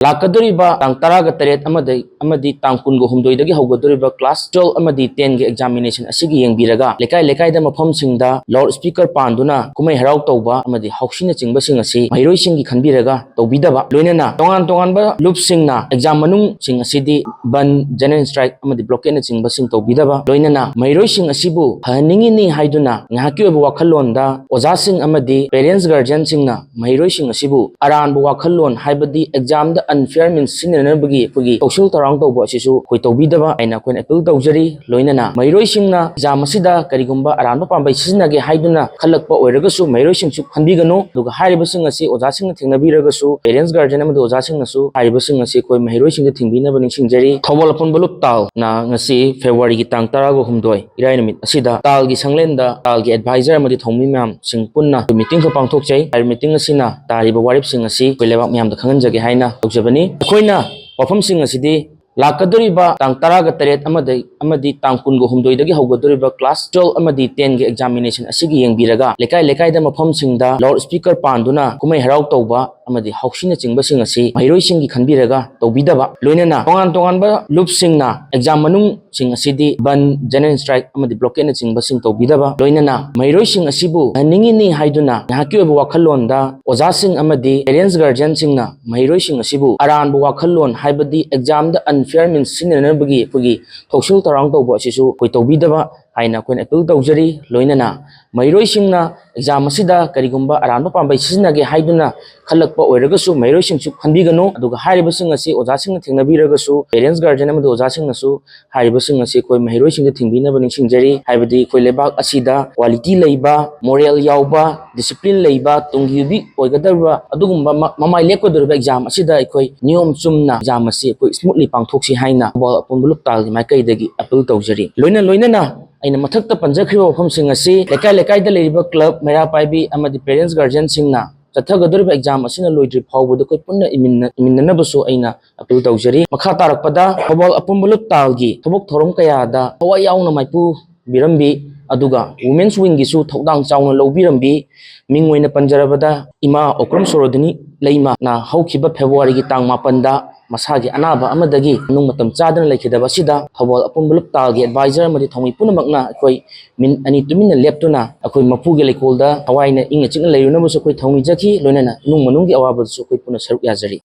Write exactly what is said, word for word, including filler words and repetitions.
ꯂꯥꯛꯀꯗꯧꯔꯤꯕ ꯇꯥꯡ ꯇꯔꯥꯒ ꯇꯔꯦꯠ ꯑꯃꯗꯤ, ꯑꯃꯗꯤ ꯇꯥꯡ ꯀꯨꯟꯒ ꯍꯨꯝꯗꯣꯏꯗꯒꯤ ꯍꯧꯒꯗꯧꯔꯤꯕ class twelve ꯑꯃꯗꯤ ten ꯒꯤ examination ꯑꯁꯤꯒꯤ ꯌꯦꯡꯕꯤꯔꯒ, ꯂꯩꯀꯥꯏ ꯂꯩꯀꯥꯏꯗ ꯃꯐꯝꯁꯤꯡꯗ loud speaker ꯄꯥꯟꯗꯨꯅ ꯀꯨꯝꯍꯩ ꯍꯔꯥꯎ ꯇꯧꯕ ꯑꯃꯗꯤ ꯍꯧꯁꯤꯅꯆꯤꯡꯕꯁꯤꯡ ꯑꯁꯤ ꯃꯍꯩꯔꯣꯏꯁꯤꯡꯒꯤ ꯈꯟꯕꯤꯔꯒ ꯇꯧꯕꯤꯗꯕ, ꯂꯣꯏꯅꯅ ꯇꯣꯉꯥꯟ ꯇꯣꯉꯥꯟꯕ ꯂꯨꯞꯁꯤꯡꯅ exam ꯃꯅꯨꯡꯁꯤꯡ ꯑꯁꯤꯗꯤ ꯕꯟ, general strike ꯑꯃꯗꯤ blockade ꯅꯆꯤꯡꯕꯁꯤꯡ ꯇꯧꯕꯤꯗꯕ, ꯂꯣꯏꯅꯅ ꯃꯍꯩꯔꯣꯏꯁꯤꯡ ꯑꯁꯤꯕꯨ ꯐꯍꯟꯅꯤꯡꯉꯤꯅꯤ ꯍꯥꯏꯗꯨꯅ ꯉꯥꯏꯍꯥꯛꯀꯤ ꯑꯣꯏꯕ ꯋꯥꯈꯜꯂꯣꯟꯗ ꯑꯣꯖꯥꯁꯤꯡ ꯑꯃꯗꯤ parents guardian ꯁꯤꯡꯅ ꯃꯍꯩꯔꯣꯏꯁꯤꯡ ꯑꯁꯤꯕꯨ ꯑꯔꯥꯟꯕ ꯋꯥꯈꯜꯂꯣꯟ, ꯍꯥꯏꯕꯗꯤ exam ꯗ unfair means ꯁꯤꯖꯤꯟꯅꯅꯕꯒꯤ ꯑꯩꯈꯣꯏꯒꯤ ꯊꯧꯁꯤꯜ ꯊꯧꯔꯥꯡ ꯇꯧꯕ ꯑꯁꯤꯁꯨ ꯑꯩꯈꯣꯏ ꯇꯧꯕꯤꯗꯕ ꯍꯥꯏꯅ ꯑꯩꯈꯣꯏꯅ appeal ꯇꯧꯖꯔꯤ꯫ ꯂꯣꯏꯅꯅ ꯃꯍꯩꯔꯣꯏꯁꯤꯡꯅ exam ꯑꯁꯤꯗ ꯀꯔꯤꯒꯨꯝꯕ ꯑꯔꯥꯟꯕ ꯄꯥꯝꯕꯩ ꯁꯤꯖꯤꯟꯅꯒꯦ ꯍꯥꯏꯗꯨꯅ ꯈꯜꯂꯛꯄ ꯑꯣꯏꯔꯒꯁꯨ ꯃꯍꯩꯔꯣꯏꯁꯤꯡꯁꯨ ꯈꯟꯕꯤꯒꯅꯨ꯫ ꯑꯗꯨꯒ ꯍꯥꯏꯔꯤꯕꯁꯤꯡ ꯑꯁꯤ ꯑꯣꯖꯥꯁꯤꯡꯅ ꯊꯦꯡꯅꯕꯤꯔꯒꯁꯨ, parents guardian ꯑꯃꯗꯤ ꯑꯣꯖꯥꯁꯤꯡꯅꯁꯨ ꯍꯥꯏꯔꯤꯕꯁꯤꯡ ꯑꯁꯤ ꯑꯩꯈꯣꯏ ꯃꯍꯩꯔꯣꯏꯁꯤꯡꯗ ꯊꯤꯡꯕꯤꯅꯕ ꯅꯤꯡꯁꯤꯡꯖꯔꯤ꯫ ꯊꯧꯕꯥꯜ ꯑꯄꯨꯟꯕ ꯂꯨꯞ ꯇꯥꯜꯅ ꯉꯁꯤ February ꯒꯤ ꯇꯥꯡ ꯇꯔꯥꯒ ꯍꯨꯝꯗꯣꯏ, ꯏꯔꯥꯏ ꯅꯨꯃꯤꯠ ꯑꯁꯤꯗ ꯇꯥꯜꯒꯤ ꯁꯪꯂꯦꯟꯗ ꯇꯥꯜꯒꯤ advisor ꯑꯃꯗꯤ ꯊꯧꯃꯤ ꯃꯌꯥꯝꯁꯤꯡ ꯄꯨꯟꯅ meeting ꯈꯔ ꯄꯥꯡꯊꯣꯛꯆꯩ꯫ ꯍꯥꯏꯔꯤꯕ meeting ꯑꯁꯤꯅ ꯇꯥꯔꯤꯕ ꯋꯥꯔꯦꯞꯁꯤꯡ ꯑꯁꯤ ꯑꯩꯈꯣꯏ ꯂꯩꯕꯥꯛ ꯃꯤꯌꯥꯝꯗ ꯈꯪꯍꯟꯖꯒꯦ ꯍꯥꯏꯅ ꯇꯧꯖꯕꯅꯤ꯫ ꯑꯩꯈꯣꯏꯅ ꯋꯥꯐꯝꯁꯤꯡ ꯑꯁꯤꯗꯤ ꯂꯥꯛꯀꯗꯧꯔꯤꯕ ꯇꯥꯡ ꯇꯔꯥꯒ ꯇꯔꯦꯠ ꯑꯃꯗꯤ, ꯑꯃꯗꯤ ꯇꯥꯡ ꯀꯨꯟꯒ ꯍꯨꯝꯗꯣꯏꯗꯒꯤ ꯍꯧꯒꯗꯧꯔꯤꯕ class twelve ꯑꯃꯗꯤ ten ꯒꯤ examination ꯑꯁꯤꯒꯤ ꯌꯦꯡꯕꯤꯔꯒ, ꯂꯩꯀꯥꯏ ꯂꯩꯀꯥꯏꯗ ꯃꯐꯝꯁꯤꯡꯗ loud speaker ꯄꯥꯟꯗꯨꯅ ꯀꯨꯝꯍꯩ ꯍꯔꯥꯎ ꯇꯧꯕ ꯑꯃꯗꯤ ꯍꯧꯁꯤꯅꯆꯤꯡꯕꯁꯤꯡ ꯑꯁꯤ ꯃꯍꯩꯔꯣꯏꯁꯤꯡꯒꯤ ꯈꯟꯕꯤꯔꯒ ꯇꯧꯕꯤꯗꯕ, ꯂꯣꯏꯅꯅ ꯇꯣꯉꯥꯟ ꯇꯣꯉꯥꯟꯕ ꯂꯨꯞꯁꯤꯡꯅ exam ꯃꯅꯨꯡꯁꯤꯡ ꯑꯁꯤꯗꯤ ꯕꯟ, general strike ꯑꯃꯗꯤ blockade ꯅꯆꯤꯡꯕꯁꯤꯡ ꯇꯧꯕꯤꯗꯕ, ꯂꯣꯏꯅꯅ ꯃꯍꯩꯔꯣꯏꯁꯤꯡ ꯑꯁꯤꯕꯨ ꯐꯍꯟꯅꯤꯡꯉꯤꯅꯤ ꯍꯥꯏꯗꯨꯅ ꯉꯥꯏꯍꯥꯛꯀꯤ ꯑꯣꯏꯕ ꯋꯥꯈꯜꯂꯣꯟꯗ ꯑꯣꯖꯥꯁꯤꯡ ꯑꯃꯗꯤ parents guardian ꯁꯤꯡꯅ ꯃꯍꯩꯔꯣꯏꯁꯤꯡ ꯑꯁꯤꯕꯨ ꯑꯔꯥꯟꯕ ꯋꯥꯈꯜꯂꯣꯟ, ꯍꯥꯏꯕꯗꯤ exam ꯗ unfair means ꯁꯤꯖꯤꯟꯅꯅꯕꯒꯤ ꯑꯩꯈꯣꯏꯒꯤ ꯊꯧꯁꯤꯜ ꯊꯧꯔꯥꯡ ꯇꯧꯕ ꯑꯁꯤꯁꯨ ꯑꯩꯈꯣꯏ ꯇꯧꯕꯤꯗꯕ ꯍꯥꯏꯅ ꯑꯩꯈꯣꯏꯅ appeal ꯇꯧꯖꯔꯤ꯫ ꯂꯣꯏꯅꯅ ꯃꯍꯩꯔꯣꯏꯁꯤꯡꯅ exam ꯑꯁꯤꯗ ꯀꯔꯤꯒꯨꯝꯕ ꯑꯔꯥꯟꯕ ꯄꯥꯝꯕꯩ ꯁꯤꯖꯤꯟꯅꯒꯦ ꯍꯥꯏꯗꯨꯅ ꯈꯜꯂꯛꯄ ꯑꯣꯏꯔꯒꯁꯨ ꯃꯍꯩꯔꯣꯏꯁꯤꯡꯁꯨ ꯈꯟꯕꯤꯒꯅꯨ꯫ ꯑꯗꯨꯒ ꯍꯥꯏꯔꯤꯕꯁꯤꯡ ꯑꯁꯤ ꯑꯣꯖꯥꯁꯤꯡꯅ ꯊꯦꯡꯅꯕꯤꯔꯒꯁꯨ, parents guardian ꯑꯃꯗꯤ ꯑꯣꯖꯥꯁꯤꯡꯅꯁꯨ ꯍꯥꯏꯔꯤꯕꯁꯤꯡ ꯑꯁꯤ ꯑꯩꯈꯣꯏ ꯃꯍꯩꯔꯣꯏꯁꯤꯡꯗ ꯊꯤꯡꯕꯤꯅꯕ ꯅꯤꯡꯁꯤꯡꯖꯔꯤ꯫ ꯍꯥꯏꯕꯗꯤ ꯑꯩꯈꯣꯏ ꯂꯩꯕꯥꯛ ꯑꯁꯤꯗ quality ꯂꯩꯕ, moral ꯌꯥꯎꯕ, discipline ꯂꯩꯕ, ꯇꯨꯡꯒꯤ ꯌꯨꯕꯤ ꯑꯣꯏꯒꯗꯧꯔꯤꯕ ꯑꯗꯨꯒꯨꯝꯕ ꯃ-, ꯃꯃꯥꯏ ꯂꯦꯞꯀꯗꯧꯔꯤꯕ exam ꯑꯁꯤꯗ ꯑꯩꯈꯣꯏ ꯅꯤꯌꯣꯝ ꯆꯨꯝꯅ exam ꯑꯁꯤ ꯑꯩꯈꯣꯏ smoothly ꯄꯥꯡꯊꯣꯛꯁꯤ ꯍꯥꯏꯅ ꯊꯧꯕꯥꯜ ꯑꯄꯨꯟꯕ ꯂꯨꯞ ꯇꯥꯜꯒꯤ ꯃꯥꯏꯀꯩꯗꯒꯤ appeal ꯇꯧꯖꯔꯤ꯫ ꯂꯣꯏꯅ ꯂꯣꯏꯅꯅ ꯑꯩꯅ ꯃꯊꯛꯇ ꯄꯟꯖꯈ꯭ꯔꯤꯕ ꯋꯥꯐꯝꯁꯤꯡ ꯑꯁꯤ ꯂꯩꯀꯥꯏ ꯂꯩꯀꯥꯏꯗ ꯂꯩꯔꯤꯕ club, ꯃꯩꯔꯥ ꯄꯥꯏꯕꯤ ꯑꯃꯗꯤ parents guardian ꯁꯤꯡꯅ ꯆꯠꯊꯒꯗꯧꯔꯤꯕ exam ꯑꯁꯤꯅ ꯂꯣꯏꯗ꯭ꯔꯤ ꯐꯥꯎꯕꯗ ꯑꯩꯈꯣꯏ ꯄꯨꯟꯅ ꯏꯃꯤꯟꯅ-, ꯏꯃꯤꯟꯅꯅꯕꯁꯨ ꯑꯩꯅ appeal ꯇꯧꯖꯔꯤ꯫ ꯃꯈꯥ ꯇꯥꯔꯛꯄꯗ ꯊꯧꯕꯥꯜ ꯑꯄꯨꯟꯕ ꯂꯨꯞ ꯇꯥꯜꯒꯤ ꯊꯕꯛ ꯊꯧꯔꯝ ꯀꯌꯥꯗ ꯊꯋꯥꯏ ꯌꯥꯎꯅ ꯃꯥꯏꯄꯨꯕꯤꯔꯝꯕꯤ ꯑꯗꯨꯒ Women's Wingꯒꯤꯁꯨ ꯊꯧꯗꯥꯡ ꯆꯥꯎꯅ ꯂꯧꯕꯤꯔꯝꯕꯤ, ꯃꯤꯡ ꯑꯣꯏꯅ ꯄꯟꯖꯔꯕꯗ ꯏꯃꯥ ꯑꯣꯀ꯭ꯔꯝ ꯁꯣꯔꯣꯗꯤꯅꯤ ꯂꯩꯃꯅ ꯍꯧꯈꯤꯕ Februaryꯒꯤ ꯇꯥꯡ ꯃꯥꯄꯟꯗ ꯃꯁꯥꯒꯤ ꯑꯅꯥꯕ ꯑꯃꯗꯒꯤ ꯃꯅꯨꯡ ꯃꯇꯝ ꯆꯥꯗꯅ ꯂꯩꯈꯤꯗꯕ ꯑꯁꯤꯗ ꯊꯧꯕꯥꯜ ꯑꯄꯨꯟꯕ ꯂꯨꯞ ꯇꯥꯒꯤ advisor ꯑꯃꯗꯤ ꯊꯧꯃꯤ ꯄꯨꯝꯅꯃꯛꯅ ꯑꯩꯈꯣꯏ ꯃꯤꯅꯤꯠ ꯑꯅꯤ ꯇꯨꯃꯤꯟꯅ ꯂꯦꯞꯇꯨꯅ ꯑꯩꯈꯣꯏ ꯃꯄꯨꯒꯤ ꯂꯩꯀꯣꯜꯗ ꯊꯋꯥꯏꯅ ꯏꯪꯅ ꯆꯤꯛꯅ ꯂꯩꯔꯨꯅꯕꯁꯨ ꯑꯩꯈꯣꯏ ꯊꯧꯅꯤꯖꯈꯤ, ꯂꯣꯏꯅꯅ ꯏꯃꯨꯡ ꯃꯅꯨꯡꯒꯤ ꯑꯋꯥꯕꯗꯁꯨ ꯑꯩꯈꯣꯏ ꯄꯨꯟꯅ ꯁꯔꯨꯛ ꯌꯥꯖꯔꯤ꯫